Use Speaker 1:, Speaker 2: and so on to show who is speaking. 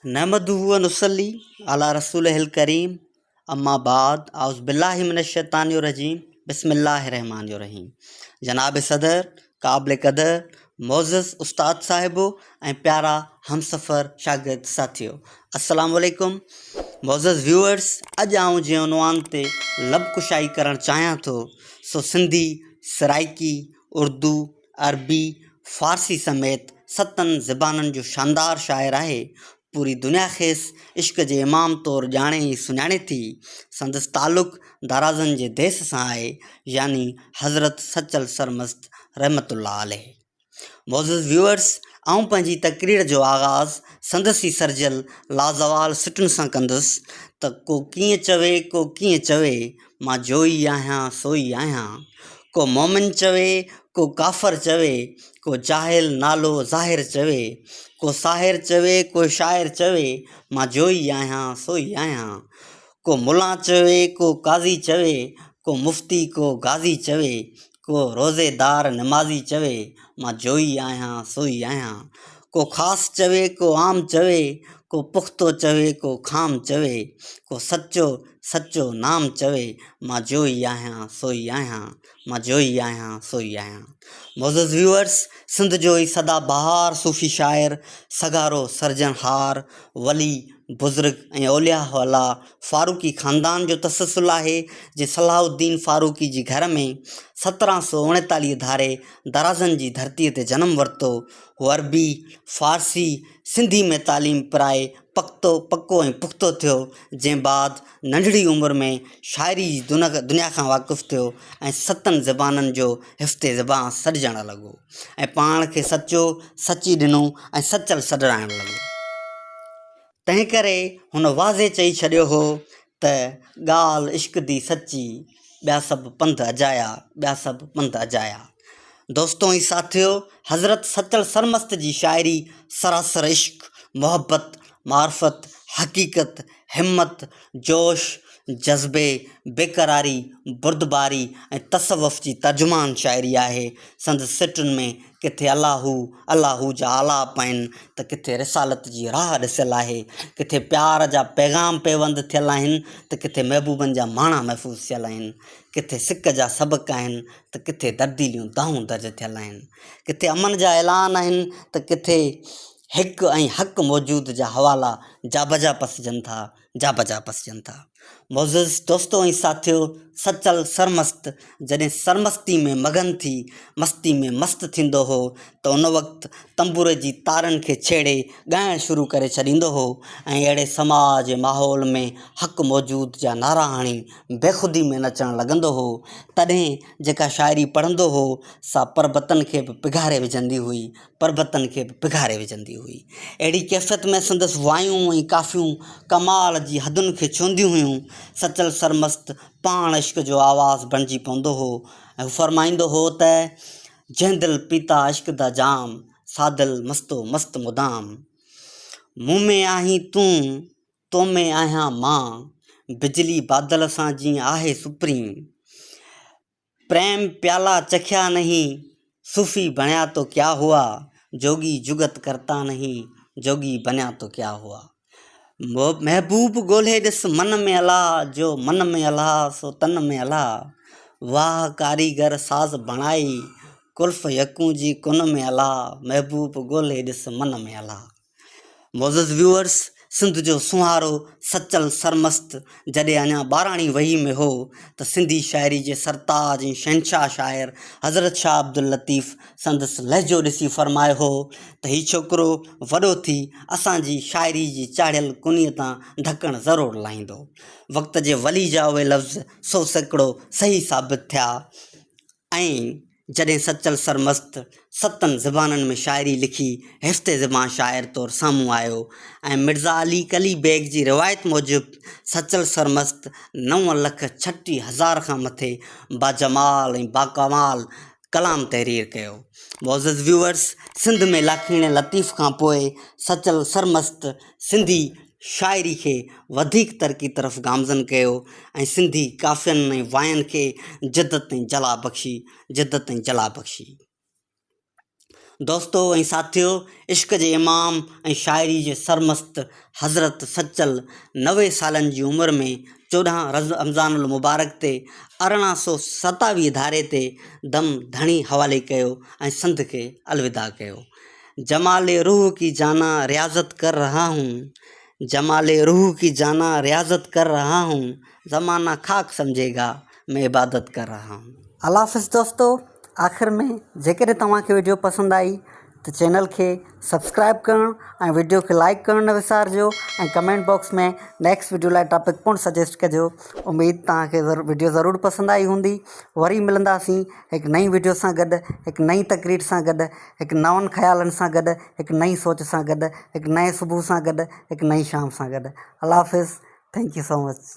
Speaker 1: نحمده و نصلي علي رسوله الڪريم اما بعد اعوذ بالله من الشيطان الرجيم بسم الله الرحمن الرحيم جناب صدر قابل قدر معزز استاد صاحب ۽ پيارا همسفر شاگرد ساٿيو السلام عليڪم معزز ويوئرس اڄ آئون جنهن عنوان تي لب ڪشائي ڪرڻ چاهيان ٿو سو سنڌي سرائيڪي اردو عربي، فارسي سميت ستن زبانن جو شاندار شاعر آهي. پوري دنيا کيس عشق جي امام طور ڄاڻي ۽ سڃاڻي ٿي. سندس تعلق دارازن جي ديس سان آهي، يعني حضرت سچل سرمست رحمة الله عليه. معزز ويوئرس! آئون پنهنجي تقرير جو آغاز سندس ئي سرجيل لازوال سٽن سان ڪندس ته ڪو ڪيئن چوي ڪو ڪيئن چوي مان جوئي آهيان سوئي آهيان. ڪو مومن چوي، ڪو ڪافر چوي، ڪو جاهل نالو ظاهر چوي، ڪو ساحر چوي، ڪو شاعر چوي، مان جوئي آهيان سوئي آهيان. ڪو ملان چوي، ڪو قاضي چوي، ڪو مفتي ڪو غازي چوي، ڪو روزيدار نمازي چوي، مان جوئي آهيان سوئي آهيان. ڪو خاص چوي، ڪو عام چوي، ڪو پختو چوي، ڪو خام چوي، ڪو سچو سچو نام چوي، مان جوئي آهيان سوئي آهيان، مان جوئي آهيان سوئي آهيان. معزز ويوئرس! سنڌ جو هي سدا بهار صوفي شاعر، سگهارو سرجڻهار، ولي، بزرگ ۽ اولياء الله فاروقي خاندان جو تسلسل آهي، جنهن صلاح الدين فاروقي جي گهر ۾ 1739 ڌاري درازن جي ڌرتيء تي جنم ورتو. هو عربي، فارسي، سنڌي ۾ تعليم پرائي پڪتو، پڪو ۽ پختو ٿيو، جنهن بعد ننڍڙي عمر ۾ شاعري جي دنيا کان واقف ٿيو ۽ ستن زبانن جو حفظ زبان سڏجڻ لڳو ۽ پاڻ کي سچو، سچي ڏنو ۽ سچل سڏرائڻ لڳو. تنهنڪري هن واضح چئي ڇڏيو هو ته ڳالهه عشق the سچي، ٻيا سڀ پنڌ اجايا، ٻيا سڀ پنڌ اجايا. دوستو ۽ ساٿيو! حضرت سچل سرمست جي شاعري سراسر عشق، محبت، معرفت، حقيقت، همت، جوش، جذبي، بيقراري، بردباري ۽ تصوف جي ترجمان شاعري آهي. سندس سٽن ۾ ڪٿي الله هو الله هو جا آلاپ آهن ته ڪٿي رسالت جي راهه ڏسيل آهي، ڪٿي پيار جا پيغام پيوند ٿيل آهن ته ڪٿي محبوبن جا ماڻا محفوظ ٿيل آهن، ڪٿي سڪ جا سبق آهن ته ڪٿي درديليون دانهون درج ٿيل آهن، ڪٿي امن جا اعلان آهن ته ڪٿي هڪ ۽ حق موجود جا حوالا جابجا پسجن ٿا. جا بجا پسجن ٿا. معزز دوستو ۽ ساٿيو! سچل سرمست جڏهن سرمستي ۾ مگن ٿي مستي ۾ مست ٿيندو هو ته ان وقت تنبوري جي تارن کي ڇيڙي ڳائڻ شروع ڪري ڇڏيندو هو ۽ اهڙي سماع جي ماحول ۾ حق موجود جا نعرا هڻي بيخودي ۾ نچڻ لڳندو هو تڏهن جيڪا شاعري پڙهندو هو سا پربتن کي به پگهاري وجهندي هئي پربتن کي به پگهاري وجهندي هئي. اهڙي ڪيفيت ۾ سندس وايون ۽ ڪافيون ڪمال جي حدن کي ڇهنديون هيون. سچل سرمست پاڻ عشق جو آواز بڻجي پوندو هو ۽ هو فرمائيندو هو ته، جنهن دل پيتا عشق دا جام، سا دل مستو مست مدام. مون ۾ آهين تون، تو ۾ آهيان مان، بجلي بادل سان جيئن آهي سپرين. پريم پيالا چکيا نهين، صوفي بڻيا تو ڪيا هئا، جوڳي جڳت ڪرتا نهين، جوڳي بنيا تو ڪيا هئا. محبوب ڳولهي ڏس من ۾ الله، جو من ۾ الله سو تن ۾ الله. واهه ڪاريگر ساز بڻائي، قلف يڪون جي ڪن ۾ الله، محبوب ڳولهي ڏس من ۾ الله. معزز ويوئرس! سنڌ جو سونهارو سچل سرمست جڏهن اڃا ٻاراڻي وهي ۾ هو ته سنڌي شاعري جي سرتاج ۽ شهنشاهه شاعر حضرت شاهه عبداللطيف سندس لهجو ڏسي فرمايو هو ته هي ڇوڪرو وڏو ٿي اسان جي شاعري جي چاڙهيل ڪنيء تان ڍڪڻ ضرور لاهيندو. وقت جي ولي جا اهي لفظ سو سيڪڙو صحيح ثابت ٿيا ۽. جڏهن سچل سرمست ستن زبانن ۾ شاعري لکي هفت زبان شاعر طور سامهون آيو ۽ مرزا علي قلي بيگ جي روايت موجب سچل سرمست 9,36,000 کان مٿي باجمال ۽ باڪمال ڪلام تحرير ڪيو. معزز ويوئرس سنڌ ۾ لاکيڻي لطيف کان پوء سچل سرمست سنڌي شاعري کي وڌيڪ ترقي طرف گامزن ڪيو ۽ سنڌي ڪافين ۽ واين کي جدت ۽ جلا بخشي جدت ۽ جلا بخشي. دوستو ۽ ساٿيو عشق جي امام ۽ شاعري جي سرمست حضرت سچل 90 سالن جي عمر ۾ 14 رمضان المبارڪ تي 1827 ڌاري تي دم ڌڻي حوالي ڪيو ۽ سنڌ کي الوداع ڪيو. جمال روح ڪي جانا رياضت ڪر رها هون جمال روح ڪي جانا رياضت ڪر رها هون زمانه خاڪ سمجهي گا مين عبادت ڪر رها هون. الله حافظ دوستو آخر ۾ جيڪڏهن توهان کي وڊيو پسند آئي ته چينل کي سبسڪرائب ڪرڻ ۽ وڊيو کي لائڪ ڪرڻ نه وسارجو ۽ ڪمينٽ باڪس ۾ نيڪسٽ وڊيو لاء ٽاپڪ پڻ سجيسٽ ڪجو اميد توهان کي وڊيو ضرور پسند آئي هوندي وري ملنداسين هڪ نئين وڊيو سان گڏ هڪ نئين تقرير سان گڏ هڪ نون خيالن سان گڏ هڪ نئين سوچ سان گڏ هڪ نئين صبح سان گڏ هڪ نئين شام سان گڏ الله حافظ thank you so much.